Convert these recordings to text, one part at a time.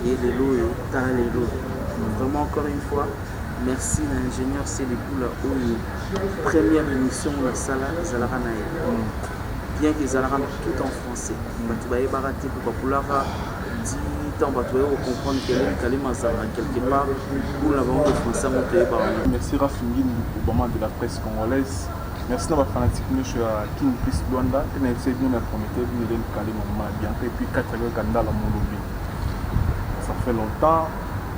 Ye lelo oyo, tala lelo. Vraiment encore une fois, merci na ingénieur Selebula oyo première émission nasala ezalaka na ye. Bien que ezalaka tout en français. Bato bayebaka te mpo bakulaka ti ntango bato baye kocomprendre que Hélène Kalema azalaka quelque part kuna bango de français yango toyebaka yango. Merci Raph Ngindu, Obama de la presse congolaise. Merci na bafanatique nyonso ya King Plus Luanda mpe na yebisa bino na prometteur bino Hélène Kalema, mama ya Bianca et puis 4 Kandala Molobi. Ça fait longtemps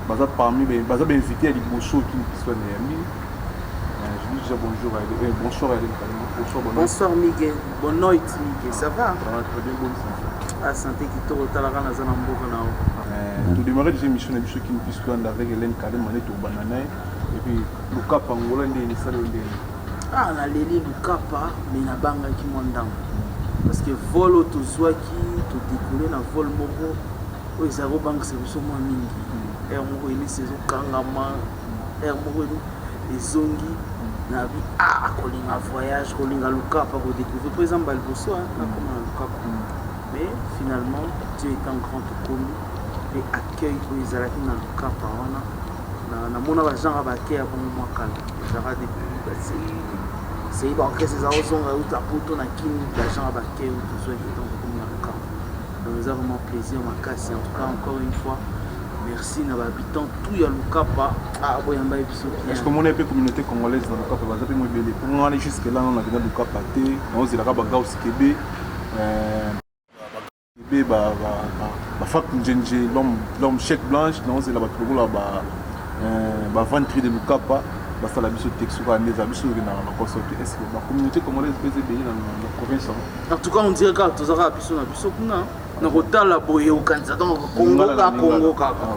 baza parmi baza bainvité ya liboso King Plus Luanda yambi. Je dis déjà bonjour à euh, bonsoir à Hélène Kalema. Bonsoir, bonne Bonsoir Miguel, bonne nuit Miguel, ça va? Ça va très bien, bonne santé. Ah, santé kitoko, otalaka naza na mboka na yo. Todémarre déjà émission na biso King Plus Luanda avec Hélène Kalema nde tobanda na ye et puis Lukapa Ngola ndenge esala yo ndenge. Ah, naleli Lukapa, mais nabangaki mwa ndambo parce que vol oyo tozwaki, todécolle na vol moko oyo ezala kobangisa biso mwa mingi. Aire moko elisi ezokangama, aire moko ezongi na bi ah, kolinga voyage, kolinga Lukapa, kodécouvrir mpo eza mbala liboso nakoma na Lukapa. Mais finalement, Dieu étant grand, tokomi mpe accueil oyo ezalaki na Lukapa wana, namona bagenre baaccueil ya bongo mwa kala ezalaka depuis basei baorchestre eza kozonga euta poto na Kini, bagenre baaccueil oyo tozwaki ntango tokomi na Lukapa. Donc eza vraiment plaisir makasi. En tout cas, encore une fois, merci na bahabitant tout ya Lukapa. Ah, boyamba ye biso bien. Est ce que omona mpe communauté congolaise na Lukapa baza mpe mo ebele? Mpo ngana jusque là nano nakenda Lukapa te, naozelaka bagaus kebe ebe bafak njenje, l'homme chèque blanche, naozela bato lokola baventri de Lukapa basala biso texte kaka nde eza biso okendaka na koso te. Est ce que bacommunauté congolaise mpe eza ebele na province yango? En tout cas, on dirait kaka toza kaka biso na biso kuna. Na kotala boye, okanisa donc Kongo kaka, Kongo kaka.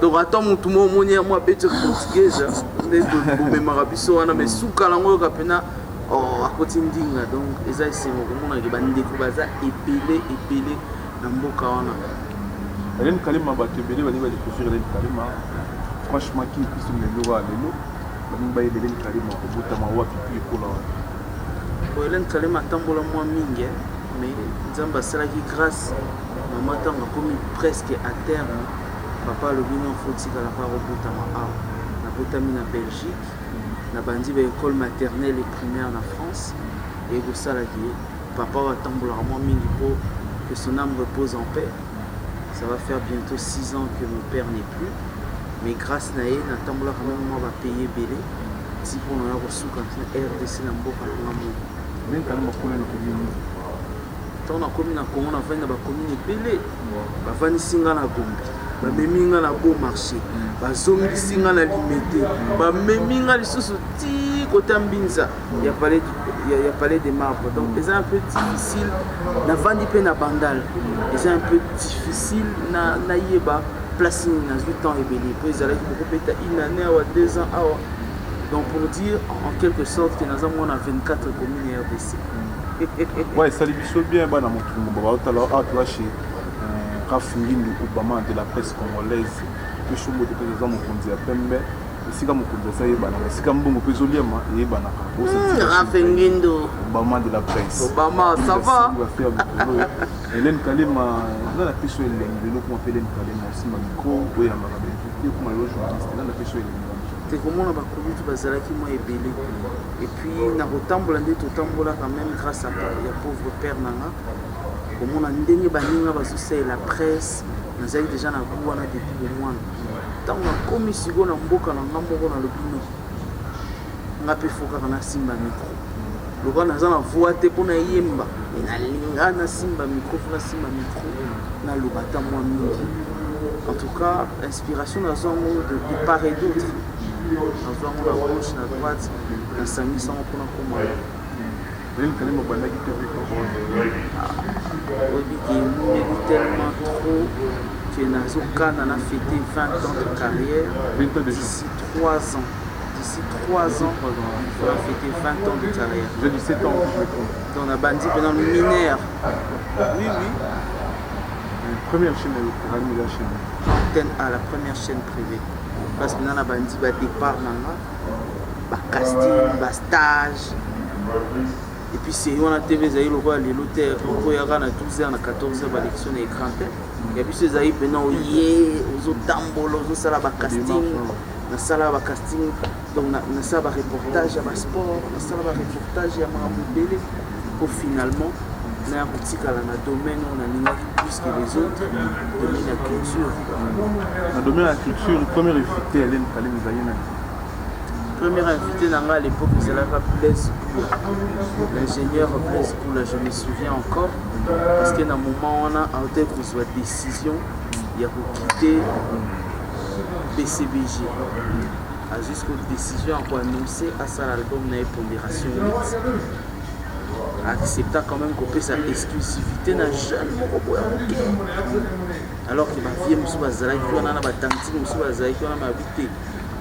Donc ata motu mo omoni mwa abeti portugais nde bomemaka biso wana, mais suka nango oyoka mpena akoti ndinga. Donc eza esengo komonake bandeko baza ebele ebele na mboka wana. Hélène Kalema, bato ebele balingi badécouvrir Hélène Kalema. Franchement, King Biso lelo kaka lelo balingi bayeba Hélène Kalema kobotama wapi mpe ekola wapi. Bon, Hélène Kalema atambola mwa mingi, mais Nzambe asalaki grâce. Mama ntango akomi presque à terme, papa alobi non, faut tikala kaka kobotama awa. Nabotami na Belgique, nabandi baécole maternelle et primaire na France. Ekosalaki papa oyo atambolaka mwa mingi mpo que son âme repose en paix. Ça va faire bientôt 6 ans que mon père n'est plus, mais grâce na ye natambolaka même mwa bapays ebele ti mpona ya kosuka na RDC, na mboka na nga moko. Hélène Kalema kuna na commune? Ntango nakomi na Congo, navandi na bacommune ebele. Bavandisi nga na Gombe, bamemi nga na Beau Marché, bazongisi nga na Limete, bamemi nga lisusu ti kota Mbinza ya Palais de Marbre. Donc eza un peu difficile. Navandi mpe na Bandal. Eza un peu difficile nayeba place nini nazwi temps ebele mpo ezalaki bokobeta une année awa, 2 ans awa. Donc pour dire en quelque sorte que naza mwana 24 commune ya RDC. Ouais, esali biso bien. Bana mokili moba baotala awa, toza chez Raf Ngindu, Obama de la presse congolaise. Mpe sombo te mpe eza mokonzi ya pembe, esika mokonzi aza yebanaka, esika mbongo mpe ezoliema eyebanaka. Raf Ngindu. Obama de la presse. Obama, ça va? Hélène Kalema, nga na peso elengi lelo kuma mpe Hélène Kalema osimba micro oyambaka bainvité, okoma lelo journaliste, nga na peso elengi. Te, komona bakulutu bazalaki mwa ebele et puis na kotambola nde totambola quand même grâce à ya pauvre père na nga, komona ndenge baninga bazosalela presse, nazalaki déjà na goût wana depuis bomwana. Ntango nakomi sikoyo na mboka na nga moko, nalobi no, nga mpe faut kaka nasimba micro. Lokola naza na voix te mpo nayemba, mais nalinga nasimba micro, faut nasimba micro, naloba ata mwa mingi. En tout cas, inspiration nazwa yango de part et d'autre, nazwa yango na gauche, na droite, nasangisa yango mpona koma. Hélène Kalema obandaki te? Oyebi ke emumeli tellement trop que nazokana na fêter 20 ans de carrière. 20 ans déjà? D'ici 3 ans, d'ici 3 ans, il faudra fêter 20 ans de carrière. J'ai 17 ans, je me trompe? Donc nabandi mpena mineur, oui. Première chaîne ezali la chaîne? Antenne A, la première chaîne privée. Place mpena na bandi badépart na nga, bacasting, bastage. Et puis série wana TV ezali lokola lelo te, okoyaka na 12 heures, na 14 heures, balection na écran te. Ya biso ezali mpena oye, ozotambola, ozosala bacasting. Nasala bacasting, donc nasala bareportage ya basport, nasala bareportage ya makambo ebele, po finalement naya kotikala na domaine oyo nalingaki plus que les autres, domaine ya culture. Na domaine ya culture, première invité Hélène Kalem ezali nani? Premier invité na ngai à l'époque ezalaka Blaise Boula, l'ingénieur Blaise Boula. Je me souviens encore parce que na moment wana aotaki kozwa décision ya koquitter BCBG, azwi siko décision ya koannonce asala album na ye Pondération 8. Accepta quand même kopesa exclusivité na jeune moko boya moke, alors que bavieux mosusu bazalaki wana na batantine mosusu bazalaki wana. Mabi te,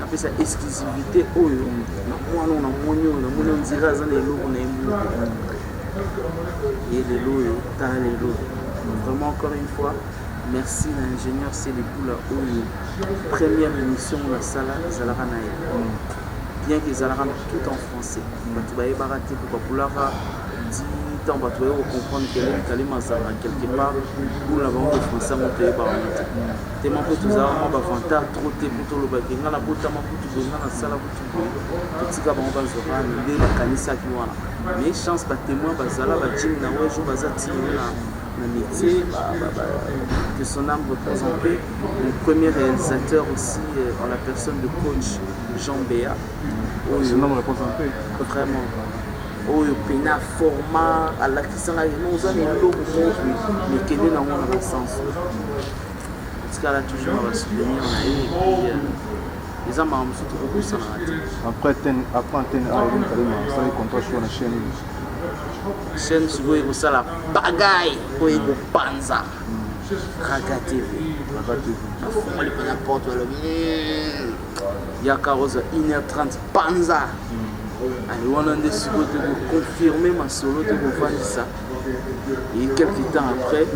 napesa exclusivité oyo na mwana oyo namoni, oyo namoni ondira aza na eloko na ye moko. Ye lelo oyo, tala lelo. Vraiment, encore une fois, merci na ingénieur Selebula oyo première émission nasala ezalaka na ye, bien que ezalaka tout en français. Bato bayebaka te po babulaka ti ntango bato baye kocomprendre que Hélène Kalema azalaka quelque part bula bango de français. Yango toyebaka yango te tema mpo tozalaka mwa bavantard trop te mpo tolobaki nga nabotama kutu boye, nga nasala kutu boye. Totika bango bazwaka nde bakanisaki wana, mais chance batémoin bazala, bajim na wejo baza tino na métier, que son âme repose en paix. Mon premier réalisateur aussi, en la personne de coach Jean Béa. Son âme repose en paix. Vraiment, oyo pena format alakisanga no oza na eloko moko mekende nango na basens, tikala toujours na basouvenir na ye. Et puis eza makambo mosusu tokokosanaka te. Après antenne A, Hélène Kalema asali contrat sur na chaîne nini? Chaîne sikoyo ekosala bagay oyo ekopanza, Raga TV. Raga TV. Bafungoli mpena porte, balobi yaka ozwa 1h30 panza. Ale wana nde sikoyo te koconfirme masolo te kovandisa, et quelque temps après.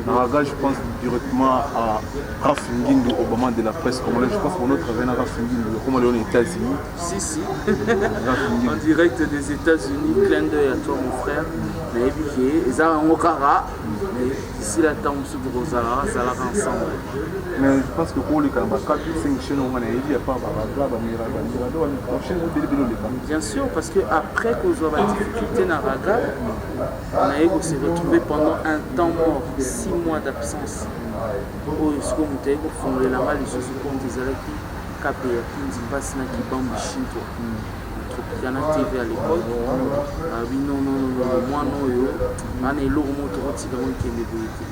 Na Raga, je pense directement à Raph Ngindu, Obama de la presse congolaise. Je pense qu'on a travaillé avec Raph Ngindu, comme on est aux États-Unis. Si, si. Raph Ngindu. En direct des États-Unis, clin d'œil à toi, mon frère. Nayebi ke eza yango kaka, mais d'ici là ntango mosusu tokozalaka azalaka ensemble. Mais je pense que pour les 4 5 chaînes, on a dit, à part Raga, Bamirado, chaîne ebele oleka. Bien sûr, parce que après kozwa badifficulté na Raga, naye kose retrouver pendant un temps mort, 6 mois d'absence, oyo sikoyo moto aye kofungolelanga lisusu compte ezalaki Kape ya Kindi mpasi na Kibambu Shintwa, Tropicana TV à l'époque. Abi non, non, non, non, mwana oyo ana eloko moko, tokotika ngo ekende boye te.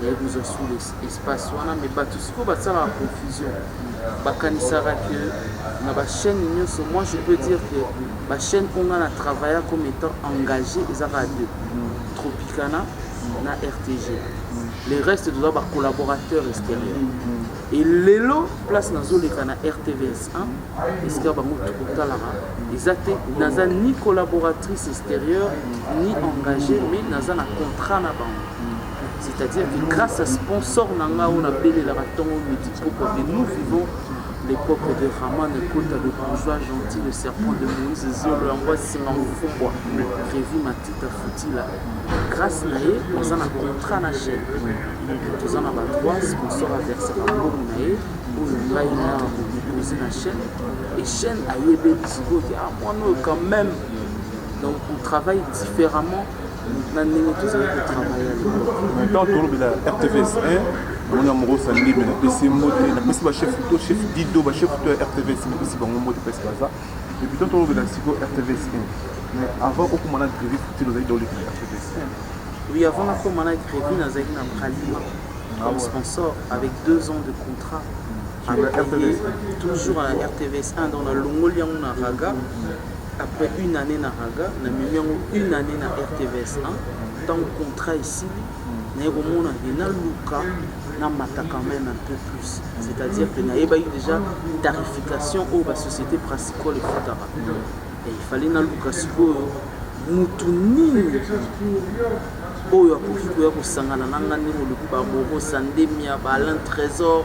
Naye kozwa sous espace wana, mais bato sikoyo basalaka confusion, bakanisaka que na bachaîne nyonso. Moi, je peux dire que bachaîne oyo nga na travailla comme étant engagé ezaka deux, Tropicana na RTG. Les restes toza bacollaborateur extérieur. Et lelo place nazoleka na RTVS 1, esika bango tokotalaka, eza te naza ni collaboratrice extérieure ni engagé, mais naza na contrat na bango, c'est-à-dire que grâce à sponsor na nga oyo nabelelaka ntongo, midi, pokwa, que nous vivons l'époque de Raman Ekota, le bourgeois gentil, le serpent de Moïse, Zolo yango asinga mfumbwa, Révi Matita Futila, grâce na ye toza na contrat na chaîne, toza na badroit. Sponsor aversaka mbongo na ye oyo ngai nayaka kodépose na chaîne, et chaîne ayebeli sikoyo ke ah, mwana oyo quand même. Donc on travaille différemment na ndenge tozali kotravaille à l'époque. Maintenant tolobela RTVS 1. Namoni ya moko Sandime, napesi mbote, napesi bachef to chef Dido, bachef to ya RTVS, napesi bango mbote mpesi baza. Et puis tolobela sikoyo RTVS 1, mais avant okoma na Grévi Futile, ozali doleka na RTVS 1? Oui, avant nakoma na Grévi, nazalaki na Bralima comme sponsor avec 2 ans de contrat. Sur la Appayé, RTVS? Toujours à la RTVS 1. Dans la longoli yango na Raga, après une année na Raga, namemi yango une année na RTVS 1. Ntango contrat esili, naye komona ke naluka namata quand même un peu plus, c'est-à-dire que nayebaki déjà tarification oyo basociété brassicole efutaka, et il fallait naluka sikoyo mutu nini oyo akoki koya kosangana na nga, ndenge olobi, bamoro Sandemia, baalain Trésor.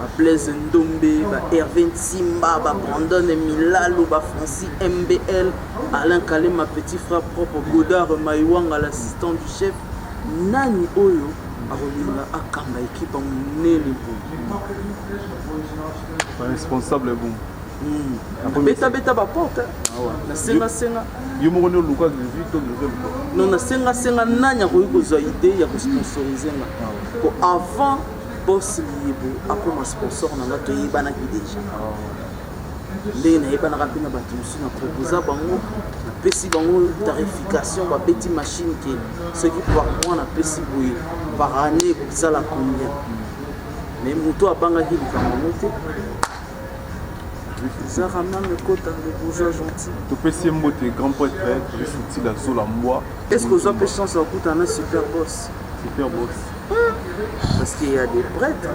Ba Blaise Ndombe, ba Hervé Nsimba, ba Brandon Milalo, ba Francis MBL, Alain Kalema, petit frère propre, Godard Maïwanga, l'assistant du chef. Nani oyo akolinga akamba ekipe ya monene boye? Ba responsable bon. Beta beta ba porte. Nasenga senga. Yo moko nde oluka Grevy to Grevy oluka? Non, nasenga senga nani akoki kozwa idée ya kosponsorize nga. Po avant Boss Liyebo akoma sponsor na nga toyebanaki deja. Ndenge nayebanaka mpe na bato mosusu na proposa bango, napesi bango tarification, babeti machine ke soki par mois napesi boye, par année ekosala combien. Mais moto abangaki likambo yango te. Zara Mame Kota, le bourgeois gentil. Topesi ye mbote grand prêtre Griffith Tila Zola Mbwa. Est-ce que ozwa mpe chance ya kokutana na super boss? Super boss. Parce qu'il y a des prêtres,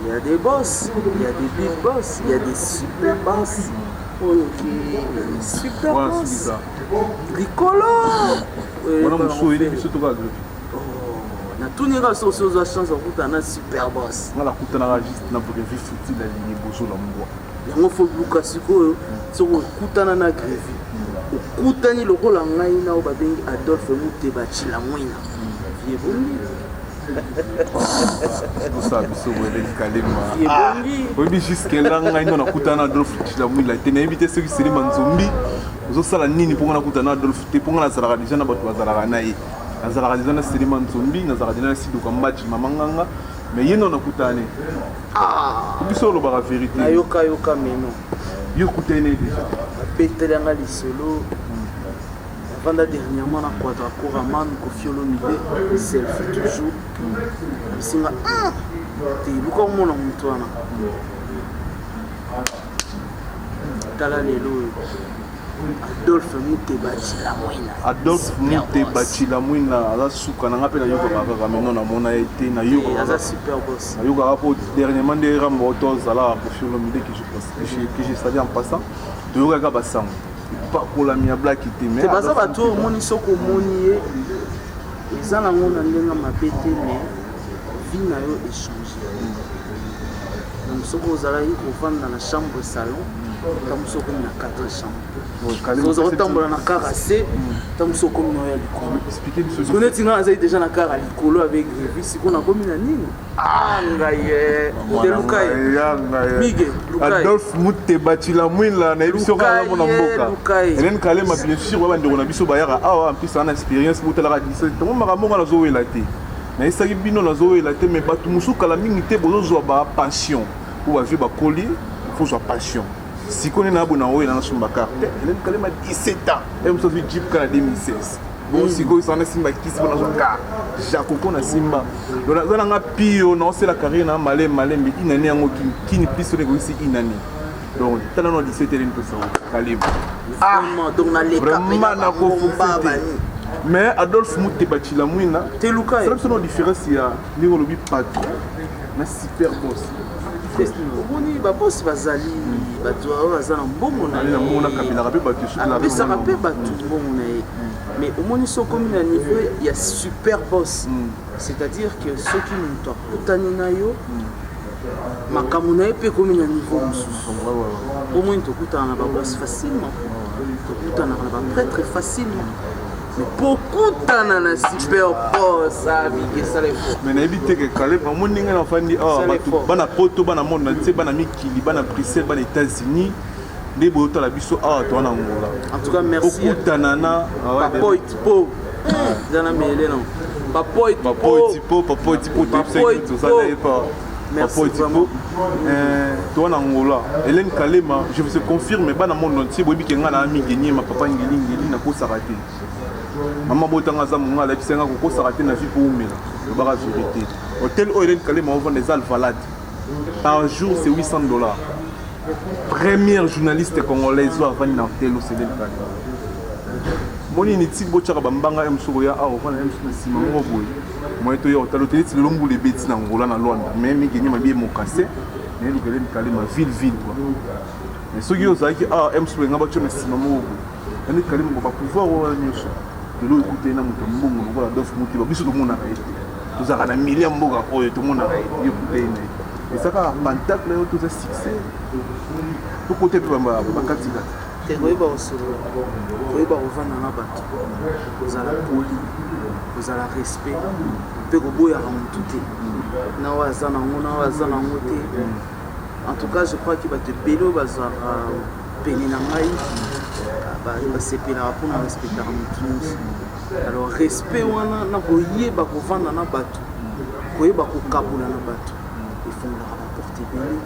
il y a des boss, il y a des big boss, il y a des super boss. Oyo ke super boss. Likolo. Wana mosusu oyebi biso toka Griffith. Natuni kaka soki ozwa chance ya kokutana na super boss. Nga nakutanaka juste na Brevi Futila liboso na mbwa. Yango fo luka sikoyo soki okutana na Grevi. Okutani lokola ngai na oyo babengi Adolphe Muteba Tshilamwina. Vie ebongi. Osala biso boye Kalema. Oyebi jusque là ngai ndo nakutana na Adolphe Tshilamwina te, nayebi te soki Selema Nzombi ozosala nini mpo nga nakutana na Adolphe te, mpo nga nazalaka deja na bato bazalaka na ye. Nazalaka deja na Selema Nzombi, nazalaka deja na Sidoka Mbaji, mama nganga, mais ye ndo nakutana ne. Biso olobaka vérité. Nayoka yoka meno. Yo okutani na ye deja. Babeteli nga lisolo. Navanda dernièrement na Quadra Koraman, Koffi Olomide, selfie toujours. Bisinga te luka omona moto wana. Tala lelo oyo. Adolphe Muteba Tshilamwina. Adolphe Muteba Tshilamwina aza suka na nga mpe nayokaka kaka mais non namona ye te, nayokaka aza super boss. Nayokaka po dernièrement nde Rambo tozala Koffi Olomide que je salue en passant, toyokaka basango epakolami ya blaki te mais baza bato oyo omoni soki omoni ye eza nango na ndenge mabe te, mais vie na yo echange. Donc soki ozalaki kovanda na chambre salon, ntango mosusu okomi na 4 chambre. Oza kotambola na car C, ntango mosusu okomi na oyo ya likolo. Soki neti ngai nazali déjà na car ya likolo avec Grevi, sikoyo nakomi na nini? Ah ngai ye te luka ye Mige luka ye Adolphe Muteba Tshilamwila nayebi soki aza mona mboka Hélène Kalema bien sûr ba bandeko na biso bayaka awa en plus ana expérience botalaka 17 tango makambo nga nazowela te, nayesaki bino nazowela te, mais bato mosusu kala mingi te bozozwa ba pension po ba vieux bakoli faut zwa pension. Sikoyo nde nayabo na owela nasomba carte. Hélène Kalema 17 ans ye mosusu azwi jeep kaka na 2016. Bon sikoyo sanga nasimba kisi mpo nazwa ka jakoko na simba. Donc naza nanga pio naosela carrière na malembe malembe inane yango kini plus oyo ekokisi inane. Donc tala no 17 Hélène tosa Kalema. Vraiment donc na leka vraiment nakofufa te. Mais Adolphe Muteba Tshilamwina te luka ye. Sala biso no différence ya ndenge olobi patron na super boss. Omoni ba boss bazali bato oyo baza na mbongo na ye, akabelaka mpe bato, apesaka mpe bato mbongo na ye. Mais omoni soki okomi na niveau ya super boss, c'est-à-dire que soki moto akutani na yo, makambo na ye mpe ekomi na niveau mosusu. Omoni tokutana na baboss facilement, tokutanaka na baprêtre facilement, mais po okutana na super boss abiki esala effort. Mais nayebi te ke Caleb amoni ndenge nafandi awa, bato bana poto, bana monde entier, bana mikili, bana Bruxelles, bana États-Unis nde boyotala biso awa toza na Angola. En tout cas merci. Okutana na Papoy Tipo eza na mele non Papoy Papoy Tipo, Papoy Tipo toyebisaki toza na ye pa Papoy Tipo toza na Angola. Hélène Kalema, je vous confirme, bana monde entier boyebi ke nga na mingi nyema papa ngeli ngeli nakosaka te. Mama botanga aza monga alakisi nga kokosaka te na vie po umela. Lobaka vérité. Hôtel oyo Hélène Kalema ovanda eza Alvalade. Par jour c'est 800 $. Première journaliste congolaise oyo avandi na hôtel oyo c'est Hélène Kalema. Moni niti botyaka bambanga ya mosuku oya awa ovanda ya mosuku na nsima moko boye moye toya otala te neti lelo mbula ebeti na Angola na Luanda, mais mingi nyama biye mokase nayeluka Hélène Kalema ville ville quoi. Mais soki ozalaki awa ya mosuku enga batya na nsima moko boye Hélène Kalema bapouvoir wana nyonso lelo ekutani na moto ya mbongo lokola Adolphe Muteba. Biso tomonaka ye te, tozalaka na milia mboka oyo tomonaka ye te, yo ekutani na ye. Eza kaka pentacle oyo toza succès, tokota mpe bakatikati. Te, koyeba kosolola, koyeba kovanda na bato, kozala poli, kozala respect mpe koboyaka motu te, na oyo aza nango, na oyo aza nango te. En tout cas, je crois que bato ebele oyo bazwaka pene na ngai basepelaka mpona respectaka motu nyonso. Alors respect wana na koyeba kovanda na bato, koyeba kokabola na bato, efungolaka baporte ebele,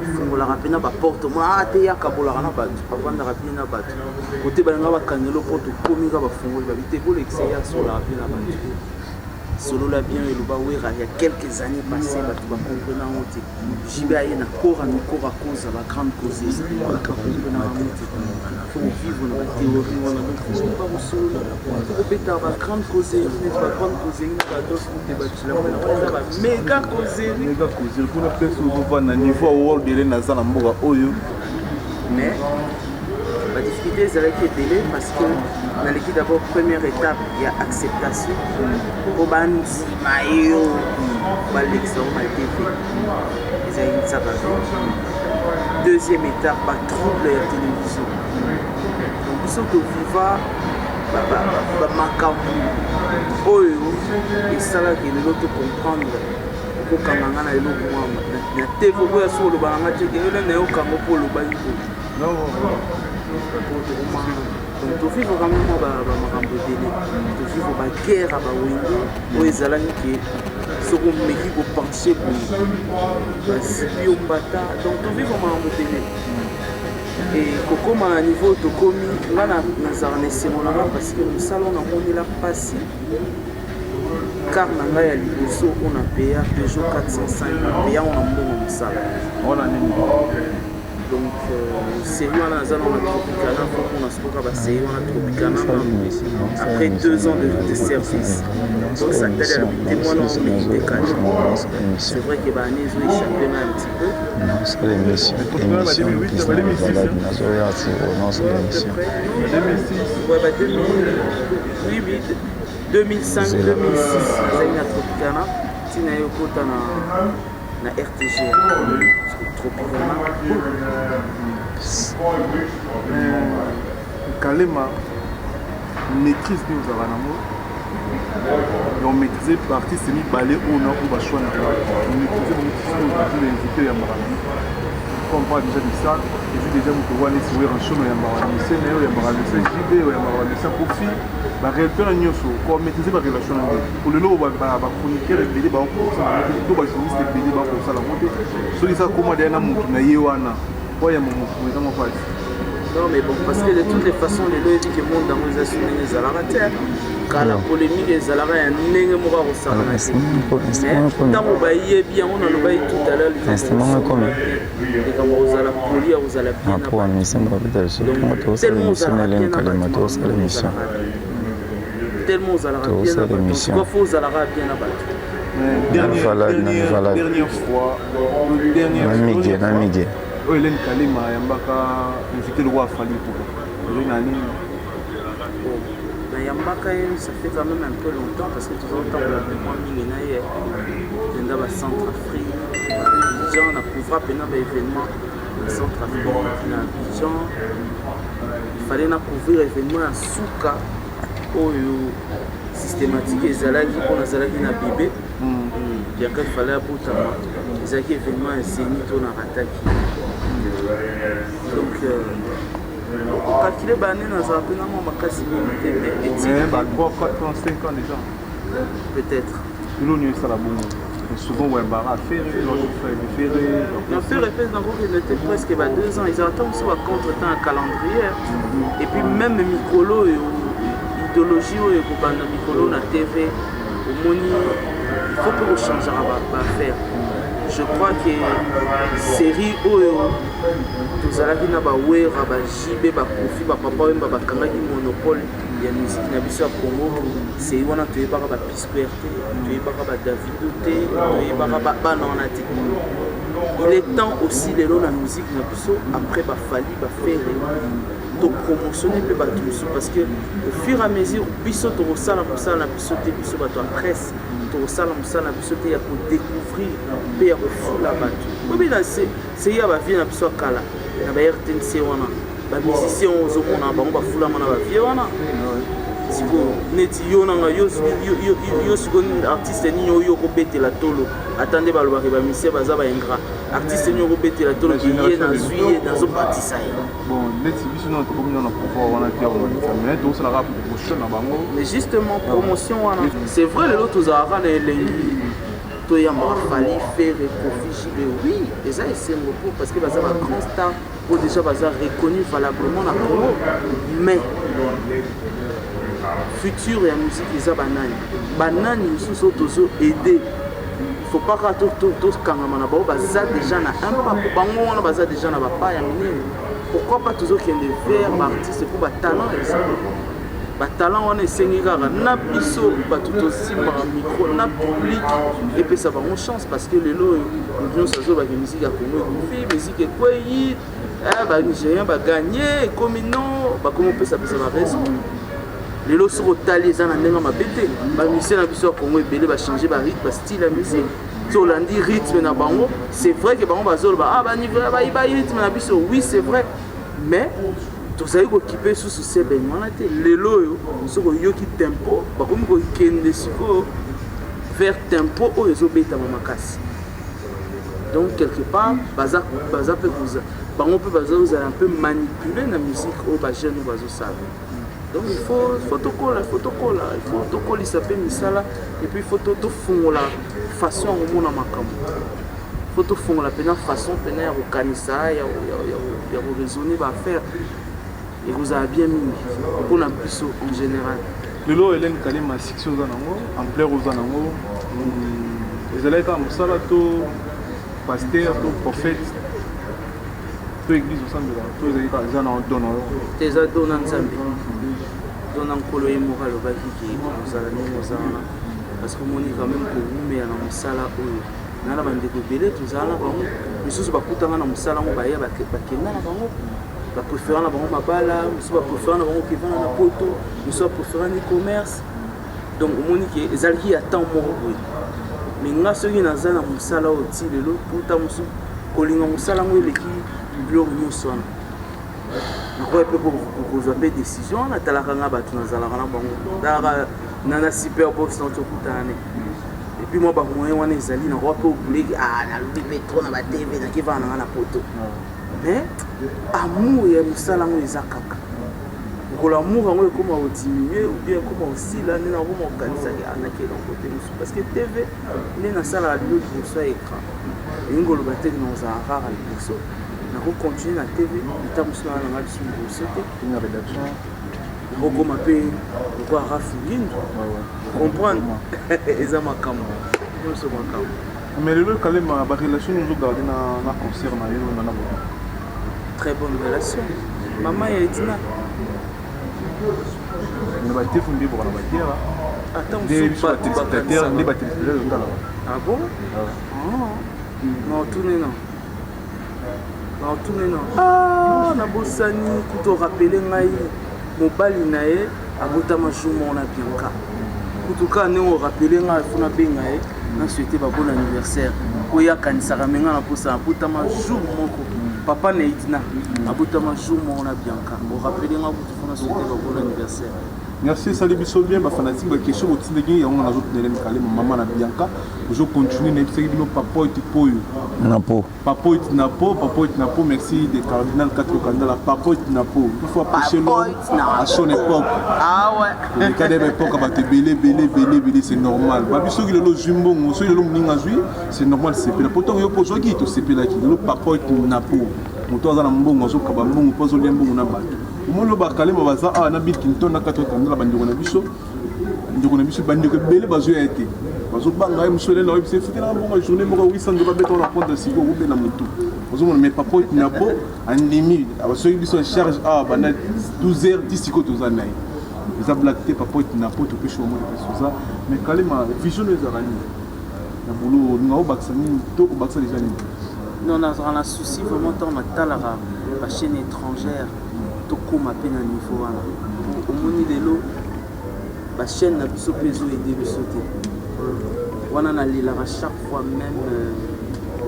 efungolaka mpena baporte. Mwa te, yakabolaka na bato, avandaka bien na bato. Kote balinga bakangelo mpo tokomi ka bafungoli babi te, bolekisa ye, asolaka bien na bato. Solola bien, eloba Wera ya quelques années passées, bato bacomprena yango te. JB aye na kora mikora koza bagrande causes, bato bacomprena yango te. Faut vivre na bathéorie wana. Donc faut bakosolola, faut kobetaka bagrande causerie, neti bagrande causerie na baadolphe te, batilamo na wana eza baméga causerie. Méga causerie kuna, place ozovanda, niveau ya world ele naza na mboka oyo. Mais badifficulté ezalaki ebele parce que naleki d'abord première étape ya acceptation mpo bandima yo balekisa ngo na TV, ezalaki nzaka. Deuxième étape, batrouble ya télévision. Donc biso toviva bamakambo oyo esalaki lelo tocomprendre. Okokanga nga na eloko mwa na TV, okoya so oloba na nga teke yo nani nayokanga mpo olobaki boye. Donc tovivre quand même mwa bamakambo ebele, tovivre baguerre ya bawenge oyo ezalaki ke soki omeki kopencher boye, bazipi yo mbata. Donc tovivre makambo ebele e kokóma na niveau tokomi. Nga nazala na esengo na nga parce que mosala oyo namonela mpasi, car na ngai ya liboso oyo na peya, Peugeot 405, na peya ngo na mbongo mosala. Wana nini? Donc série wana naza nano na Tropicana, fo mpona sokoka basérie wana Tropicana après 2 ans de service. Donc satali alobi te, mwana omeki te kaka. C'est vrai que baannée ezo échappé nga un petit peu. Nasala émission, émission nazoya ti nasala émission. Ouais, bah 2000, oui, 2005, 2006 nazali na Tropicana, ntina ye okota na RTG Tropicana. Kalema, maîtrise nini ozalaka nango? Donc maîtrise baartiste mibale oyo na oyo bachoix na maîtrise bango, oyo invité oyambaka nango. Comme on parle déjà de ça, ezi déjà moto wana esi Werrason, oyambaka musicien na ye, oyambaka musicien JB, oyambaka bamusicien Kofi, baréalité wana nyonso, komaîtrise barelation na nde olelo. Bachroniqueur ebele bakosala yango te, to bajournaliste ebele bakosala yango te. Soki eza koma deya na motu na ye wana, oyamba motu eza mwa pasi. Non mais bon, parce que de toutes les façons, lelo oyebi ke monde yango eza so ndenge ezalaka te. Kala polémique ezalaka ya ndenge moko akosakana te, mais ntango bayebi yango, nalobaki tout à l'heure, likambo kozala poli ya kozala bien. Tellement ozalaka bien na bato, tellement ozalaka bien na bato, faut ozalaka bien na bato. Dernière fois, dernière na mige. Oyo Hélène Kalema ayambaka invité le roi Fally Ipupa, ozali na nini? Nayambaka ye, ça fait quand même un peu longtemps, parce que tozotambola mpe mwa mingi na ye, tokenda bacentre Afrique, baabidjan, na couvra mpena baévénement na Centre Afrique, na Abidjan. Il fallait na couvrir événement ya suka oyo systématique ezalaki mpo nazalaki na bébé Bianca, il fallait abotama. Ezalaki événement ya Zénith oyo narataki. Donc okalcule bane, nazala mpe na mwa makasi mingi te, mais ba 3, 4 ans, 5 ans déjà. Peut-être. Lelo nio esala bongo souvent wembara Ferre, Ferre. Non, Ferre mpe nakokende te, presque ba 2 ans. Ezala ntango mosusu bacontre temps ya calendrier. Et puis même mikolo oyo, idéologie oyo ekobanda mikolo na TV, omoni, il faut mpe kochangeaka baaffaire. Je crois que série oyo tozalaki na bawera, baJB, baKofi, bapapa Wemba, bakangaki monopole ya musique na biso ya Congo. Série wana toyebaka baP-Square te, toyebaka baDavido te, toyebaka bana wana te. Il est temps aussi lelo na musique na biso, après baFally, baFerre. Topromotionne mpe bato mosusu, parce que au fur et à mesure biso tokosala mosala na biso te, biso bato ya presse tokosala mosala na biso te ya kodécouvrir mpe ya kofula bato. Oyebi, na sei ya bavieux na biso ya kala na ba RTNC wana, bamusicien oyo ozomona bango bafulama na bavieux wana. Sikoyo neti yo nanga yo sikoyo, artiste nini oyo okobetela tolo? Ata nde balobaka bamusicien baza baingrat, artiste nini okobetela tolo? Ye nazwi ye, nazobatisa ye. Bon, neti biso nano tokomi nano na pouvoir wana te ya komatisa, mais tokosalaka promotion na bango. Mais justement, promotion wana, c'est vrai, lelo tozalaka na elengi, toyambaka Fally, Ferre, Koffi, JB. Oui, eza esengo po parce que baza bagrand star po déjà baza reconnu valablement na Congo. Mais futur ya musique eza banani? Banani mosusu oyo tozo aider? Faut pas kaka tokangama na bango, baza déjà na un pas po bango wana baza déjà na bapa ya minene. Pourquoi pas tozokende vers baartiste mpo batalent eza? Batalent wana esengi kaka na biso bato tosimbaka micro na public epesa bango chance, parce que lelo oyo moto nyonso azolobaka musique ya Congo ekufi, musique ekweyi, banigérien baganye, ekomi non, bakomi opesapesa baraison. Lelo soki otali, eza na ndenge mabe te, bamusicien na biso ya Congo ebele bachange barythme, bastyle ya musique. So olandi rythme na bango, c'est vrai que bango bazoloba: "Ah, bayiba rythme na biso." Oui, c'est vrai, mais tozali kokipe susu sebene wana te. Lelo oyo soki oyoki tempo, bakomi kokende sikoyo vers tempo oyo ezobetama makasi. Donc quelque part baza mpe koza, bango mpe bazozala un peu manipulé na musique oyo bajeune oyo bazosala. Donc il faut tokola, il faut tokola, il faut tokolisa mpe misala et puis il faut tofungola façon ya komona makambo, faut tofungola mpena façon mpena ya kokanisa, ya koraisonner baaffaire. Ekozala bien mingi mpona biso en général. Lelo, Hélène Kalema, succès oza nango, ampleur oza nango, ezalaki kaka mosala to pasteur to prophète to église osambela to ezali kaka eza na don na yo? Te, eza don na Nzambe, don na Nkolo. Ye moko alobaki ke ozala ndenge oza wana, parce que omoni quand même kowumela na mosala oyo na bandeko ebele tozala na bango, misusu bakutanga na mosala yango, baya bakenda na bango, bapréféra na bango mabala, mosusu bapréféra na bango kevanda na poto, mosusu bapréféra ni commerce. Donc omoni ke ezalaki ya temps moko boye. Mais nga soki naza na mosala oyo ti lelo, puta mosusu kolinga mosala yango eleki biloko nyonso wana. Nakoya mpe kozwa mpe décision wana. Talaka nga, bato nazalaka na bango, talaka na super box na tokutana ne, et puis mwa bamoyen wana ezali, nakoka mpe obuleki nalobi metro na batv, nakevana na nga na poto. Mais amour ya mosala yango eza kaka. Mokolo amour yango ekóma kodiminue ou bien ekóma kosila, nde nakoma kokanisaki anakela kote mosusu, parce que TV nde nasalaka lelo liboso ya écran, elingi koloba te na kozala kaka liboso. Nakocontinue na TV, eta mosusu naa nanga lisu liboso te, nakokoma mpe lokola Rafi Ngindu. Comprendre, eza makambo nyonso, makambo. Mais lelo, Kalema, barelation ozogarde na concert na yo na Très bonne relation, mama ya Edina. Na batefu nde boka na baguerre. Ata. Nde biso batéléspectateur, nde batéléspectateur otalaka. Ah bon? Na otune na otune na, ah, nabosani kuta orappeler ngai, mobali na ye abotama jour moko na Bianca. Kutu kaka ndenge orappeler ngai, faut nabenga ye, nasouhaite babon anniversaire oyo akanisaka me ngai naposana. Abotama jour moko, papa na Edina abotama jour moko na Bianca. Orappeler ngai kutu, faut nasouhaite babon anniversaire. Merci, esali biso bien. Bafanatike, baquestion botindaki yango, nazotindele Kalema, mama na Bianca. Ozocontinue, nayebisaki bino papoite poyo. Na po. Papoite na po, papoite na po. Merci de Cardinal 4 Kandala. Papoite na po, il faut approcher l'homme à son époque. Ah ouais. Koleka de baépoque, bato ebele ebele ebele ebele, c'est normal. Babi soki lelo ozwi mbongo, soki lelo moninga azwi, c'est normal sepela. Po ntango yo mpo ozwaki, tosepelaki. Lelo papoite na po, moto aza na mbongo azokaba mbongo mpo azolia mbongo na bato. Omoni oyo bakalema baza awa na Bill Clinton na 4 Kandala, bandeko na biso, ndeko na biso, bandeko ebele bazoya ye te, bazobanga ye. Mosu elena oyebisa efutelaka mbongo ya journée moko 800 dola, beta wana compte sikoyo okobela motu ozomona. Mais papa na po andimi, soki biso charge awa banda 12 heures ti sikoyo toza na ye, eza blague te. Papa na po, topesi omoni place oza. Mais Kalema, vision oyo ezalaka nini na boulot? Olinga obakisa nini to obakisa déjà nini? Non, nazalaka na souci vraiment ntango natalaka bachaîne étrangère. Tokóma mpe na niveau wana. Omoni, lelo bachaîne na biso mpe ezoaider biso te. Wana nalelaka chaque fois, même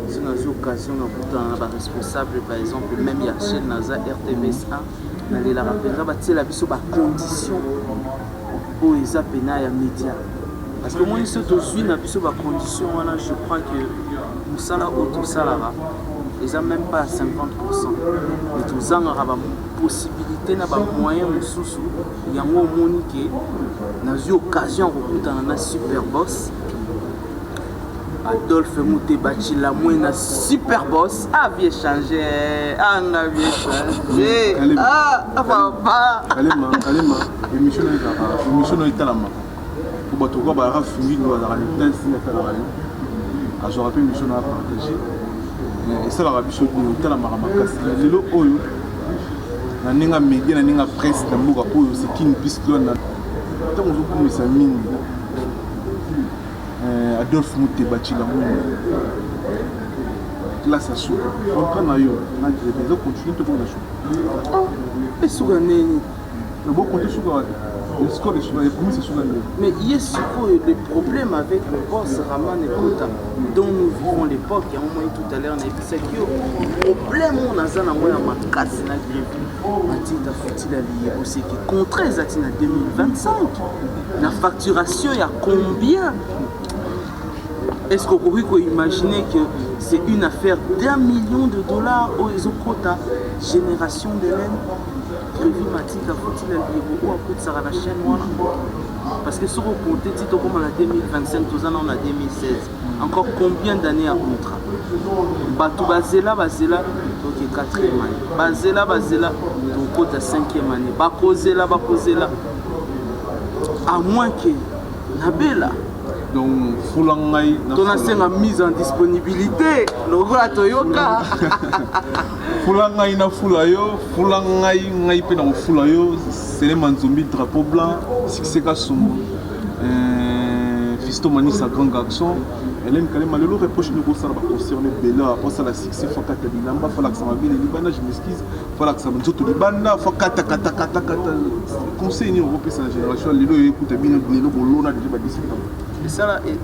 so nazwi occasion nakutana na baresponsable, par exemple même ya chaîne naza, RTVS 1, nalelaka mpenza batiela biso bacondition oyo eza pena ya média, parce que omoni, so tozwi na biso bacondition wana, je crois que mosala oyo tosalaka eza même pas à 50, mais tozangaka bapossibilité na bamoyen mosusu. Yango omoni ke nazwi occasion ya kokutana na super boss Adolphe Muteba Chilamwena, super boss. Ah, vie changé, ah, nga vie changé. Ah papa. Kalema, Kalema, émission na ezalaka, émission na etalamaka po bato kwa bayaka fungi, bazalaka na atalaka yo, azwaka mpe émission na apartage, esalaka biso bien, etalamaka makasi. Lelo oyo na ndenge ya média, na ndenge ya presse na mboka oyo, c'est Kin Plus Luanda. Ntango ozokumisa mingi Adolphe Muteba Chilamwina, classe ya suka, contrat na yo na eza continue to mpona suka? Esuka nini? Bokonte suka, score esuka, ekomisi esuka nde. Mais ye sikoyo, le problème avec le boss Raman Ekota dont nous vivons l'époque, yango moi tout à l'heure nayebisaki yo, problème oyo naza nango ya makasi na Grevi Matita Futila Liyebo, c'est que contrat eza ti na 2025, na facturation ya combien? Est-ce qu'okoki koimaginer que c'est une affaire d'1 million de dollars oyo ezokota génération de laine Grevi Matita Futila Liyebo oyo akotisaka na chaîne wana? Parce que soki okonte ti tokóma na 2025, toza nano na 2016, encore combien d'années ya contrat? Bato bazela, bazela, toke quatrième année, bazela, bazela, tokota cinquième année, bakozela, bakozela, à moins que nabela. Donc fula ngai. To nasenga mise en disponibilité lokola toyoka. Fula ngai na fula yo, fula ngai, ngai mpe na kofula yo. Selema Nzombi, drapeau blanc, succès Kasumbu, Fisto Manisa, grand garçon. Hélène Kalema, lelo reproche nini kosala baconcerne ebele? Posala succès, faut kata bilamba, faut alakisa mabele libanda, je m'excuse, faut alakisa nzoto libanda, faut kata kata kata kata. Conseil nini okopesa na génération lelo oyo ekuta bino lelo bolona déjà ba 18 ans?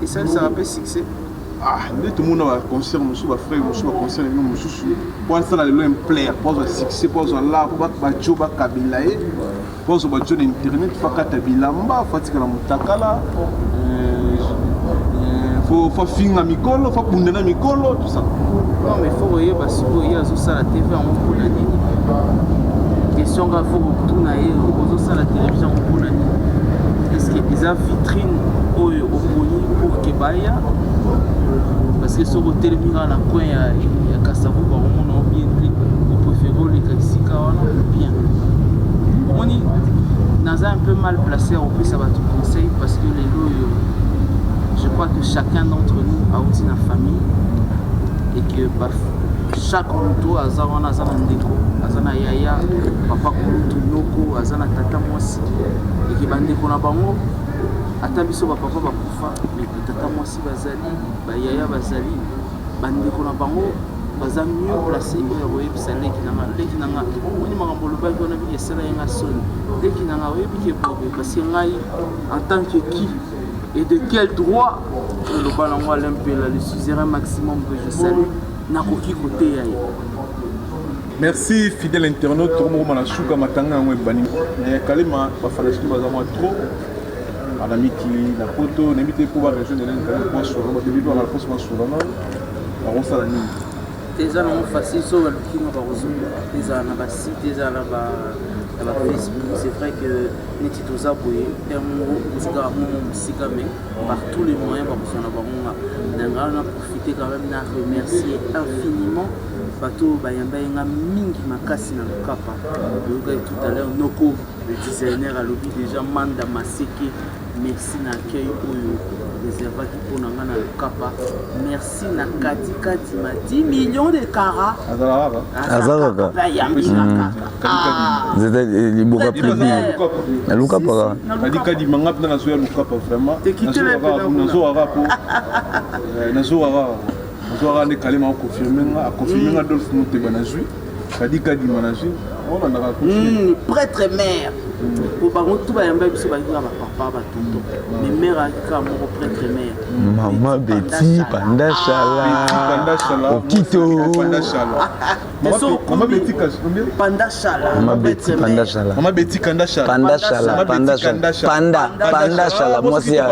Esalisaka mpe succès. Ah, nde tomona baconcert mosusu, bafrère mosusu, baconcert na bino mosusu, po asala lelo implaire, po azwa succès, po azwa lar, po bajo bakabela ye, po azwa bajo na internet, faut akata bilamba, faut atikala motakala, faut afinga mikolo, faut abunda na mikolo, tout ça. Non, mais faut koyeba sikoyo ye azosala TV yango mpona nini. Question nga faut kotuna ye: ozosala télévision yango mpona nini? Est ce que eza vitrine oyo oponi pour ke baya? Parce que soki otelemi kaka na coin ya Kasavu, bakomona o bien te, opréféré oleka esika wana bien. Omoni, naza un peu mal placé ya kopesa bato conseil, parce que lelo oyo, je crois que chacun d'entre nous auti na famille et que chaque moto aza wana aza na ndeko, aza na yaya, papa kulutu, noko, aza na tata mwasi, eke bandeko na bango, ata biso bapapa bakufa, mais batata mwasi bazali, bayaya bazali, bandeko na bango baza mieux placé oyo ya koyebisa leki nanga: leki nanga, omoni makambo olobaki wana, biki esala ye nga soni. Leki nanga, oyebi ke bobe. Parce que ngai, en tant que qui et de quel droit, oloba nango Alain Mpela, le suzerain maximum que je salue, nakoki koteya ye? Merci, fidèle internaute. Tokomokoma na suka matanga yango ebani. Kalema, bafanatike baza mwa trop na mikili na poto. Nayebi te mpo baregion de Kalema basolana, babebi bakala mposo basolana, bakosala nini? Eza nango facile. So baluki nga, bakozonga. Ezala na basite, ezala na bafacebook. C'est vrai que neti toza boye, heure moko ozikaka momo mosika, mais par tous les moyens bakozwa na bango nga. Na ngai na profiter quand même na remercier infiniment bato oyo bayamba ye nga mingi makasi na Lukapa. Oyokaki tout à l'heure noko le designer alobi déjà, Manda Maseke, merci na accueil oyo réservaki mpona nga na Lukapa. Merci na Kadikadi ma 10 millions de kara. Aza kaka. Bayambi nga kaka. Nzete liboka plus na Lukapa kaka. Kadikadi manga mpena nazoya Lukapa vraiment, nazowaka po nazowaka, nazowaka nde. Kalema aconfirme nga, aconfirme nga. Adolphe Moteba nazwi, Kadikadima nazwi. Prêtre mère po bango tu bayamba biso bayaki kaka bapapa batonton, mais mère ayaki kaka moko, prêtre mère. Mama Beti Pandashala Okito. Pandashala. Mama Beti Pandashala. Mama Beti Kandashala. Pandashala, Pandashala, Panda Pandashala, mwasi ya,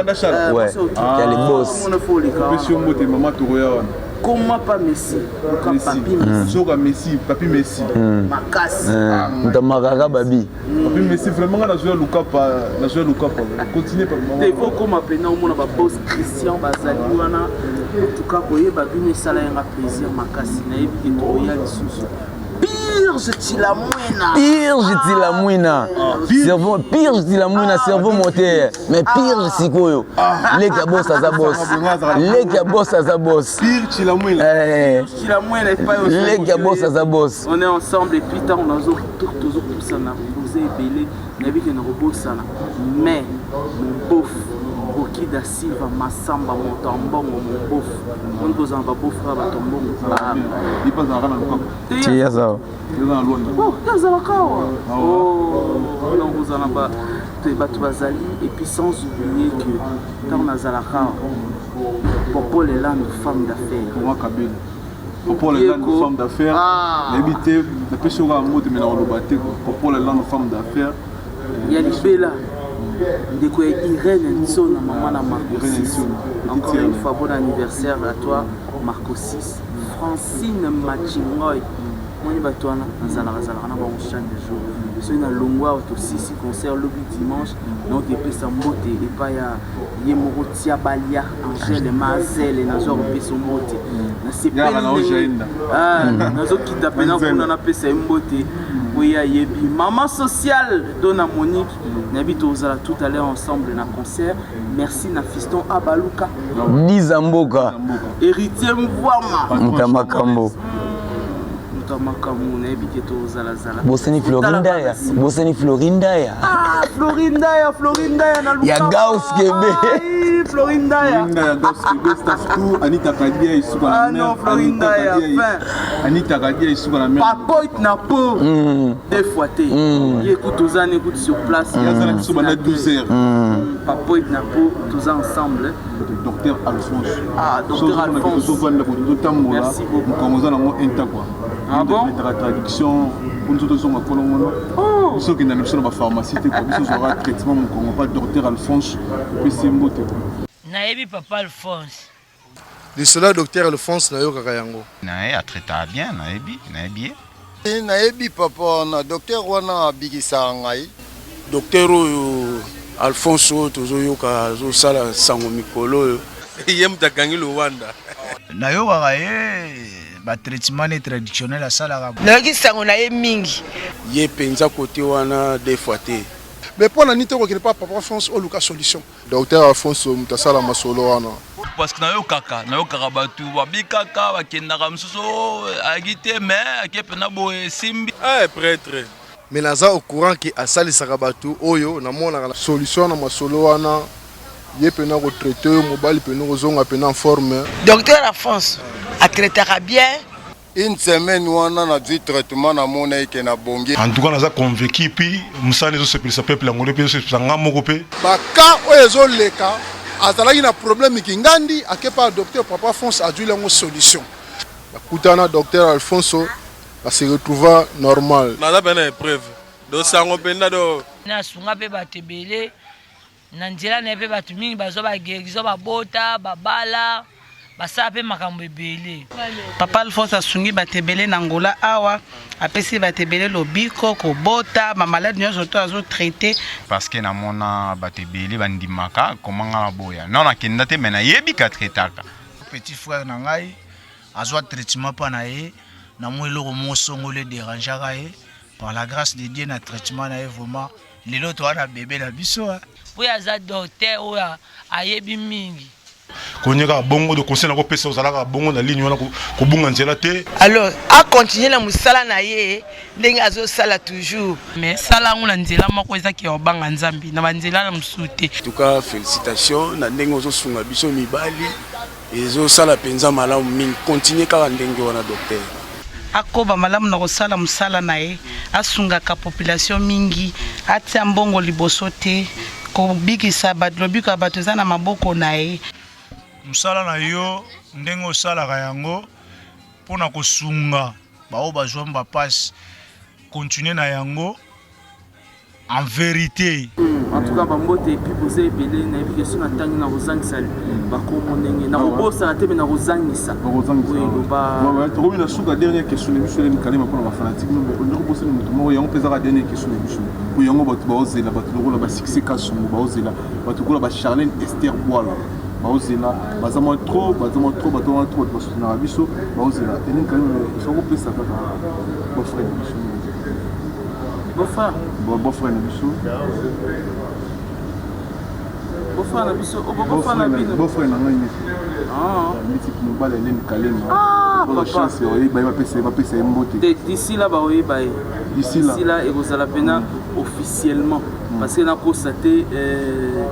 ouais, ya les boss. Opesi yo mbote, mama Toroya wana. Comment pas Messi? Luka Papi Messi. Soka Messi, Papi Messi. Makasi. Ntamakaka babi. Papi Messi, vraiment nga nazwa Lukapa, nazwa Lukapa. Continue pa mama. Il faut koma pena omona ba boss Christian bazali wana. En tout cas koyeba bino esala yanga plaisir makasi. Nayebi ke toya lisusu. Pirge Tilamwena. Pirge Tilamwena. Cerveau, Pirge Tilamwena, cerveau moteur. Mais Pirge sikoyo. Leki ya boss aza boss. Leki ya boss aza boss. Pirge Tilamwena. Eh. Tilamwena epai Leki ya boss aza boss. On est ensemble et puis tant on a tozopusana boza ebele, nayebi ke nakobosana, mais mon beauf Roki da Silva Masamba, moto ya mbongo, mon beauf oni kozala ba beau frère, bato ya mbongo. Ye mpe azalaka na Lukapa? Ti aza. Eza na Lwanda. Oh, ye azalaka awa. Oh, donc ozala ba te bato bazali. Et puis sans oublier que ntango nazalaka awa, Popol Elando, femme d'affaires. Mama Kabeli. Popol Elando, femme d'affaires. Nayebi te, napesi yo kaka mbote, me na koloba te. Popol Elando, femme d'affaires. Ya libela, ndeko ya Irène Nsona, mama na Marco 6. Encore une fois, bon anniversaire à toi, Marco 6. Francine Machingoy, moni bato wana nazalaka zalaka na bango chaque jour. Soki nalongwa awa, tosisi concert lobi dimanche, donc epesa mbote epai ya ye moko tia balia Angele Mazele. Nazwa kopesa mbote, nasepeli, nazokita mpena kuna, napesa ye mbote oyo ayebi mama sociale Dona Monique. Nayebi tozala tout à l'heure ensemble na concert. Merci na Fiston Abaluka. Diza mboka. Héritier Mvwama. Moto makambo. Moto ya makambo, nayebi ke tozalazala. Bosani Florindaya, bosani Florindaya. Ah, Florindaya, Florindaya na Ya Gaus Kebe. Florindaya. Florindaya, Gaus Kebe, staff tout, Anita Kadia isuka na Ah non, Florindaya, fin. Anita Kadia isuka na mer. Papoit na po. Deux fois te. Ye écoute, toza na écoute sur place. Yaza na biso banda 12 heures. Papoit na po, toza ensemble. Docteur Alphonse. Ah, docteur Alphonse. Tozovanda boye, tozotambola. Merci beaucoup. Mokongo oza nango inta quoi. Ah bon? Betaka traduction mpo nzoto tozonga kolongono. Biso okenda na biso na bapharmacie te quoi, biso ozwaka traitement mokongo pa docteur Alphonse. Opesi ye mbote. Nayebi papa Alphonse. Lisolo ya docteur Alphonse, nayokaka yango. Na ye atraitaka bien, nayebi, nayebi ye. Nayebi papa wana, docteur wana abikisaka ngai. Docteur oyo Alphonse oyo tozoyoka azosala sango mikolo oyo. Ye moto akangi Luanda. Nayokaka ye batraitement ne traditionnel asalaka. Nayoki sango na ye mingi. Ye mpenza kote wana deux fois te. Mais mpo na nini te kokende pa papa Alphonse, oluka solution? Docteur Alphonse moto asala masolo wana. Parce que nayokaka bato babikaka, bakendaka mosusu ayaki te, mais ake mpena boye esimbi. Eh, prêtre. Mais naza au courant ke asalisaka bato oyo namonaka. Solution na masolo wana, ye mpena kotraite oyo mobali mpena kozonga mpena en forme. Docteur Alphonse atraitaka bien. Une semaine wana nazwi traitement, namona eke nabongi. En tout cas naza convaincu, puis mosala ezosepelisa peuple yango mpe ezosepelisa nga moko mpe. Baka oyo ezoleka, azalaki na problème kingandi, ake pa docteur papa Alphonse, azwili yango solution. Bakutana docteur Alphonse, ase retrouva normal. Naza mpe na épreuve do sango mpenza do. Nasunga mpe bato ebele na nzela na ye, mpe bato mingi bazwa baguérison, babota, babala, basala mpe makambo ebele. Papa Alphonse asungi bato ebele na Ngola awa, apesi bato ebele lobiko, kobota, bamaladi nyonso to azotraite. Parce que namona bato ebele bandimaka koma nga na boya non, nakenda te, me nayebi ka traitaka. Petit frère na ngai azwa traitement mpa na ye na mwa eloko moko songolo edérangeaka ye. Par la grâce de Dieu, na traitement na ye, vraiment lelo toza na bebe na biso. Mpo ye aza docteur oyo ayebi mingi. Konya kaka bongo de conseil nakopesa, ozalaka bongo na ligne wana, kobunga nzela te. Alors acontinue na mosala na ye ndenge azosala toujours. Mais sala yango na nzela moko ezaki ya kobanga Nzambe, na banzela na mosusu te. En tout cas félicitation na ndenge ozosunga biso mibali, ezosala mpenza malamu mingi. Continue kaka ndenge wana, docteur. Akoba malamu na kosala mosala na ye, asungaka population mingi, atia mbongo liboso te, kobikisa bato, lobiko ya bato eza na maboko na ye. Mosala na yo ndenge osalaka yango mpo na kosunga baoyo bazwami ba pasi, continuer na yango. En verite. En tout cas bambote epuis boza ebele nayebi ke so natangi nakozangisa bakombo ndenge nakobosana te me nakozangisa eloba tokomi na suka dernière question na biso elemi kalema mpona bafanatike ondeko bosani moto moko yango mpe ezaka dernière question na biso po yango bato baozela bato lokola basuccès kasongo baozela bato lokola bacharlene ester bwala baozela baza mwa trop baza mwa trop bato wana trop bato basutenaka biso baozela elemi kalema ifo kopesa kaka bafrai na biso Beau-frère. Bon, beau-frère na biso. Beau-frère na biso. Oh, beau-frère na bino. Beau-frère na ngai neti. Ah. Neti mobali Hélène Kalema. Ah, papa. Chance oyeba ye bapesa ye bapesa ye mbote. Te d'ici là baoyeba ye. D'ici là. D'ici là ekozala pena officiellement parce que nakosa te euh,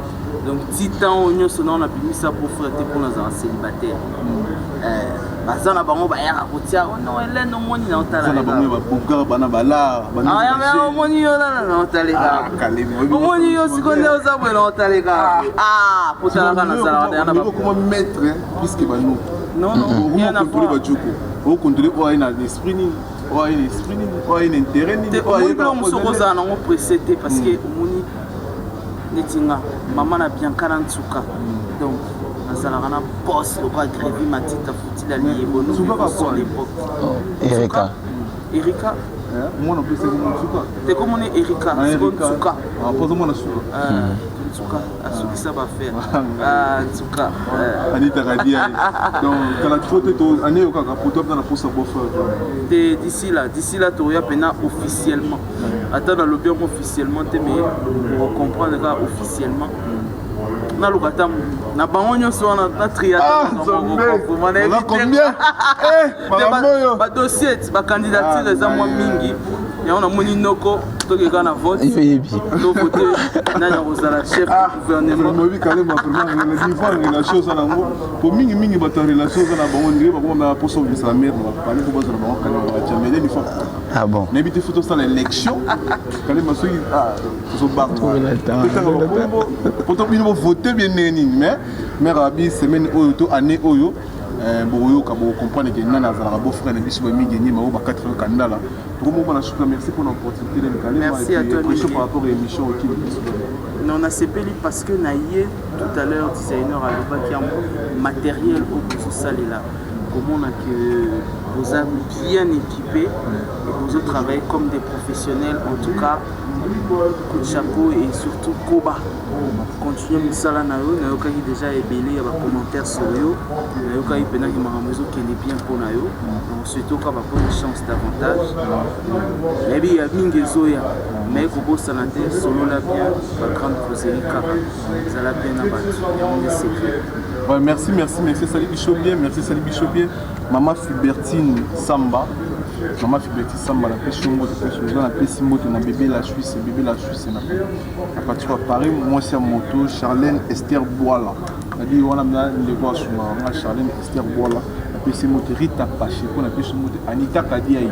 donc ti temps oyo nyonso nao nabimisa beau-frère te mpo nazala célibataire. Euh, baza na bango bayaka kotia oh non Hélène omoni na otala na bango ba bogar bana balar ah omoni yo nana na otaleka ah, omoni yo siko nde oza boye na otaleka ah, ah potalaka na zalaka na ba comment maître puisque ba nous non non rien à voir ba djoko o contrôler oyo aye na esprit nini oyo aye na esprit nini oyo aye na intérêt nini oyo aye na mosusu okozala nango pressé te parce que hmm. omoni neti nga mama na bianca na nsuka donc nazalaka na boss lokola grevi matita futila liyebo son époque oh, erika erika mwana opesaki nsuka te komoni erika ah, siko nsuka ah, pozo mwana suka ah, nsuka asukisa bafere nsuka eh. anita kadia donc kala trop te to ane yo kaka poto na posa bofrère te d'ici là d'ici là toya pena officiellement ata nalobi yango officiellement te mais ocomprendre kaka officiellement naluka ata na bango nyonso wana na triabadossier eh, bacandidature ah, eza mwa mingi yango namoni noko tokeka na vote tovote nani akozala chef du ah, gouvernement oyebi kalema vraiment niveau ya relation oza nango po mingi mingi bato ya relation oza na bango ndenge bakoma mposa obimisa mare na bapale mpo bazwa na bango kalema batya mais il faut Ah bon? Nayebi te faut tosala élection. Kalema soki ah tozobanga. Totanga bakombo po to bino bovote bien ndenge nini mais mère abi semaine oyo to année oyo eh, bokoyoka bokocomprendre ke nani azalaka beau frère na biso bamigi enyema oyo ba 4 kandala tokomoko na suka merci mpona opportunité nani kalema pression par rapport à émission okili biso non nasepeli parce que na ye tout à l'heure designer alobaki yango matériel oyo bozosalela komona que boza bien équipé et bozo travailler comme des professionnels en tout cas coup de chapeau et surtout koba continue mosala na yo nayokaki déjà ebele ya bacommentaire sur yo nayokaki mpenaki makambo ezokende bien mpo na yo donc surtout ka babonne chance davantage nayebi ya mingi ezoya mais kobosana te solola bien bagrande causerie kaka zala bien na bato yango nde secret Ouais, merci, merci, merci, salut biso bien, merci, salut biso bien. Maman Fibertine Samba, Maman Fibertine Samba, la pesi mbote, pesi oza na pesi mbote na bébé la Suisse, bébé la Suisse na na partir ya Paris, mwasi ya moto Charlène Esther Bwala. Nabi wana na ndeko asunga nga Charlène Esther Bwala, na pesi mbote Rita Pacheco, na pesi mbote Anita Kadiayi.